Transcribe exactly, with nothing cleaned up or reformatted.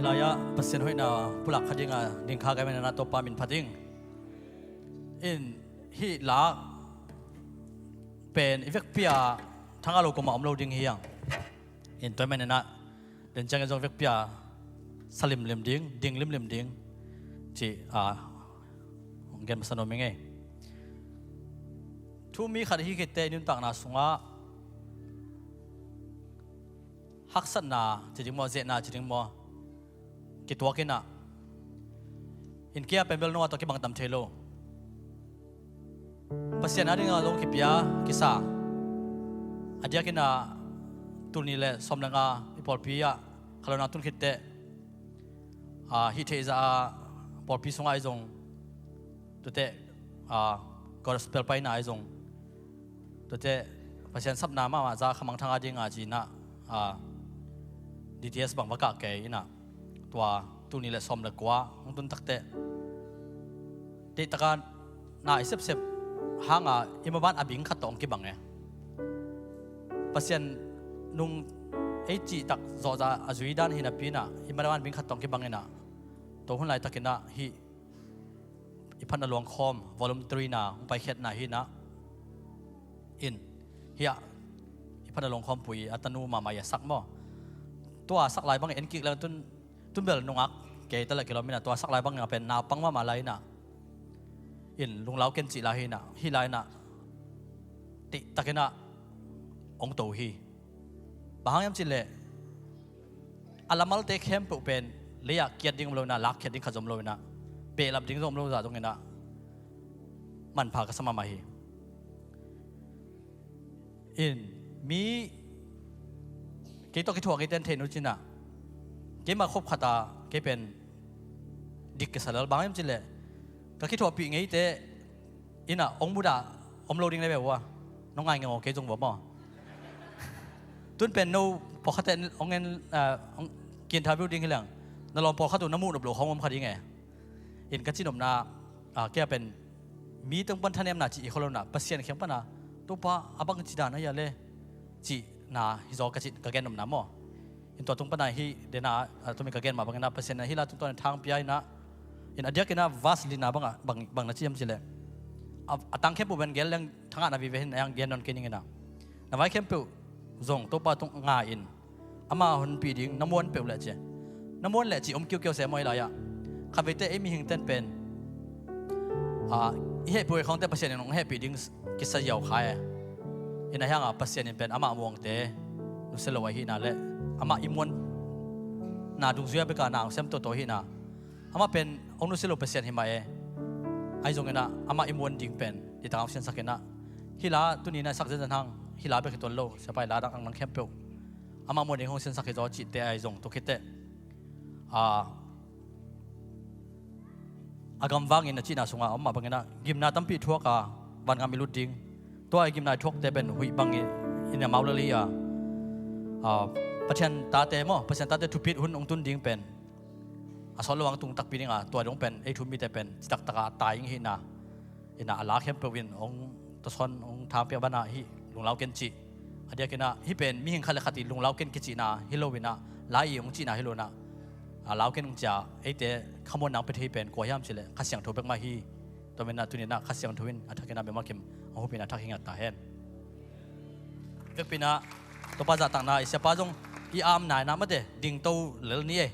Lai-ah Pasian hoihna pulak kha dinga ding kha ka hih manin ah Topa min phat ing. In hih lak pen i vekpi-a thangah lo kuamah om lo ding hi hang. In tua hih manin ah den ciangin zong vekpi-a sa limlim ding, ding limlim ding ci-a hong gen masa nuam ing ei. Thu mi khat hi khit teh i nuntakna sungah haksatna ci ding maw, zehna ci ding maw, kituak in ah, in kei a pen bel no a tawh kibang tam thei lo. Pasian a dingah zong kipia kisa. A diakin ah tul nih le sawm le nga i pawlpi ah khalona tun khit teh, a, hih theihzah a pawlpi sungah i zong, tuate, a, gospel paina i zong, tuate Pasian sapna mahmah za khamangthang a dinga ci-in ah, a, D T S bang va kah kei in ah, tua tul nih le sawm le kua hong tun tak teh, deihtak a na i sepsep hanga i maban a bing khat tawh hong kibang e. Pasian nung ei cihtak zawhzah a zui dan hi napi in ah i maban bing khat tawh hong kibang in ah, tua hun laitakin ah hih i phatna luangkhawm voluntary na hong paikhiatna hi in ah, in hih ah i phatna luangkhawm pui a tanu mahmah i a sak maw, tua a sak lai bang en kik leng tun, tun bel nungak kei ta leh kilawm in ah, tua a sak lai bang a pen naupang mahmah lai in ah, in lunglau ken cih lai hi in ah, hih lai in ah deihtakin ah hong to hi. Bang hang hiam cih leh a lamalte khempeuh pen lei-ah kiat ding om lo in ah, lakkhiat ding khat zong om lo in ah, behlap ding zong om lo zah zong in ah, manpha ka sa mahmah hi. In mi kei tawh kithuah kei ten theih nu ci-in ah, keimah khop khat a kei pen dik kisa lel. Bang hiam cih leh ka kithuahpih ngeite in ah hong mudah om lo ding na ve uh a, nong ngai ngei aw, kei zong va maw. Tun pen no pawlkhatte hong en, a, hong ki-interview ding hi leng, na lawm pawlkhat uh na muh nop lo khawng om kha ding e. In ka cihnopna, a, kei a pen mi tung pan thanemna cih i kholona, Pasian kiang pana Topa a bang ci dan a hia le cihna hi zaw ka cih, ka gennopna maw. In tua tung pana hih dena, a, tumi ka gen mah bangin ah Pasian in hih la tungtawn in thang pia in ah, in a diakin ah verse lina bang, bang, bang na ci hiam cih leh, a, a tang khempeuh pen gen leng thangahna vive hi in ah, a hang gen nawn kei ning in ah, na vai khempeuh zong Topa tung nga in, ama honpih ding na muan peuh leh ci. Na muan leh ci om kiukiau se maw hih lai-ah. Khatvei teh ei mihing ten pen, a, i hehpih uh khawng teh Pasian in hong hehpih ding kisa ziau kha e. In a hang a Pasian in pen amah muangte nusia lo ahihna le amah i muanna dungzui a bek a na hong sem toto ahihna. Amah pen hong nusia lo Pasian hi mah e. Ahi zongin ah amah i muan ding pen i tangah hong sinsak in ah, hih la tuni in ah i sak zenzen hang, hih la bek hi tuan lo, siapa i la dang ang nang khempeuh amah muan ding hong sinsak hi zaw cihte ahi zong, tua khit teh, a, a gamvang in a cihna sungah a om mah bangin ah gimna tampi thuak a vangam i lut ding. Tua i gimna i thuakte pen huih bang in amau lel hi a, a, Pathian tate maw, Pasian tate thupit hun hong tun ding pen a sawt lo hong tung takpi ding a, tua dong pen ei thu mite pen citaktak a tai ing hi in ah, in ah a la khempeuh in hong tawsawn, hong thangpiak banah hih lunglau ken cih. A diakin ah hih pen mihing khat le khat i lunglau ken kicihna hi lo in ah, la i hong cihna hi lo in ah, a lau ken hong ci a eite khamuanna hong pia thei pen kua hiam cih leh Kha Siangtho bek mah hi. Tua manin ah tuni in ah Kha Siangtho in a thakin ah bemah kim hong hupin a thak hi ngiat ta hen. Vekpi in ah Topa zahtakna, i siapa zong i amna in ah mate dingto lel ni e.